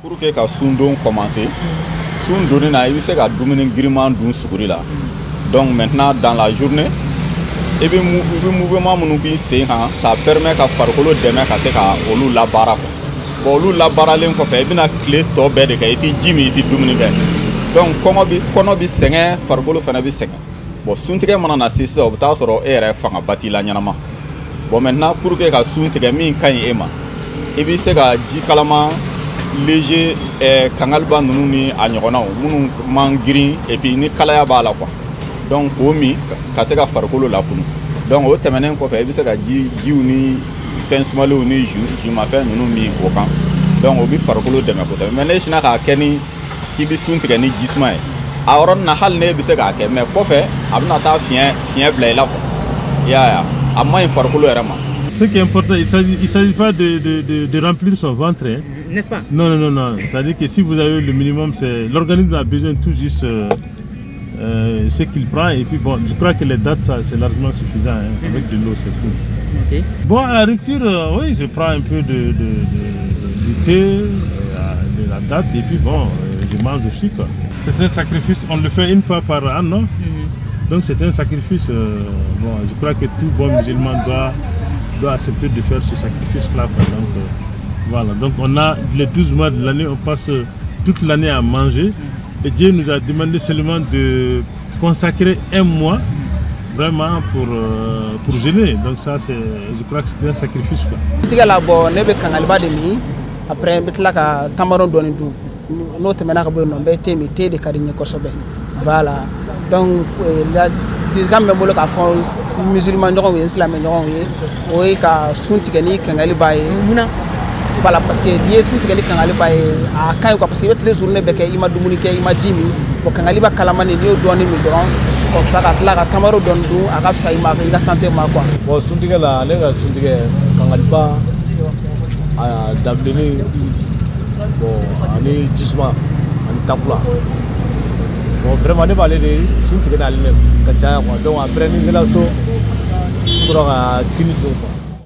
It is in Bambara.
Pour que ka sundon commencer, sun donni na, i bɛ se ka dumuni giriman dun suguri la. Donc maintenant, dans la journée, i bɛ mouvement minnu k'i sen kan, ça permet ka farikolo dɛmɛ ka se ka olu labaara quoi. Bon, olu labaaralen kɔfɛ, i bɛna tile tɔ bɛɛ de kɛ, i tɛ ji min, i tɛ dumuni kɛ. Donc kɔngɔ bi, kɔnɔ bi sɛgɛn, farikolo fana bɛ sɛgɛn. Bon, suntigɛ mana na se sisan, o bɛ taa sɔrɔ e yɛrɛ fangaba t'i la ɲɛnama. Bon, maintenant, pour que ka sun tigɛ min ka ɲi e ma, i bɛ se ka ji kalaman léger, kangaliba ninnu ni a ɲɔgɔnnaw minnu man girin et puis ni kalaya b'a la quoi. Donc k'o min ka se ka farikolo lakunu. Donc o tɛmɛnen kɔfɛ, i bɛ se ka ji jiw ni fɛn sumalenw ni jus jimafɛn ninnu min o kan. Donc o bɛ farikolo dɛmɛ kosɛbɛ. Mais ne sinna k'a kɛ ni k'i bɛ sun tigɛ ni ji suma ye, a yɔrɔnin na, hali ne bɛ se k'a kɛ, mais kɔfɛ a bɛna taa fiɲɛ fiɲɛ bila i la quoi. I y'a ye, a man ɲi farikolo yɛrɛ ma. Ce qui est important, il ne s'agit pas de remplir son ventre, hein. N'est-ce pas? Non, non, non, non. C'est-à-dire que si vous avez le minimum, c'est l'organisme a besoin tout juste ce qu'il prend. Et puis bon, je crois que les dattes, ça, c'est largement suffisant, hein. Avec de l'eau, c'est tout. Bon, à la rupture, oui, je prends un peu du thé, de la date, et puis bon, je mange aussi, quoi. C'est un sacrifice, on le fait une fois par an, non? Donc c'est un sacrifice. Bon, je crois que tout bon musulman doit accepter de faire ce sacrifice-là, quoi. Donc voilà, donc on a les 12 mois de l'année, on passe toute l'année à manger. Et Dieu nous a demandé seulement de consacrer un mois vraiment pour jeûner. Donc ça, c'est, je crois que c'était un sacrifice, quoi. Tigɛ la, bɔ, ne bɛ kangaliba de min. Après, n bɛ tila ka tamaro dɔɔni dun. N'o tɛmɛna ka bɔ yen nɔ, n bɛ thé min. Thé de ka di n ye kosɛbɛ. Voilà, donc ladilikan min bɛ n bolo k'a fɔ musulman ɲɔgɔnw ye, n silamɛ ɲɔgɔnw ye, o ye ka sun tigɛ ni kangaliba ye. Munna? Voilà, parce que n'i ye sun tigɛ ni kangaliba ye, a ka ɲi quoi, parce que i bɛ tile journée bɛɛ kɛ, i ma dumuni kɛ, i ma ji min. Bon, kangaliba kalamani, n'i y'o dɔɔni min dɔrɔn, comme ça, ka tila ka tamaro dɔɔni dun, a ka fisa i ma, i ka santé ma quoi. Bon, suntigɛ la, ne ka suntigɛ, kangaliba a dabilenni, bon, ani jisuma ani takula. Bon, vraiment, ne b'ale de sun tigɛ n'ale de ka caya quoi. Donc après, ni n sera so, n sɔrɔ ka kini dun quoi.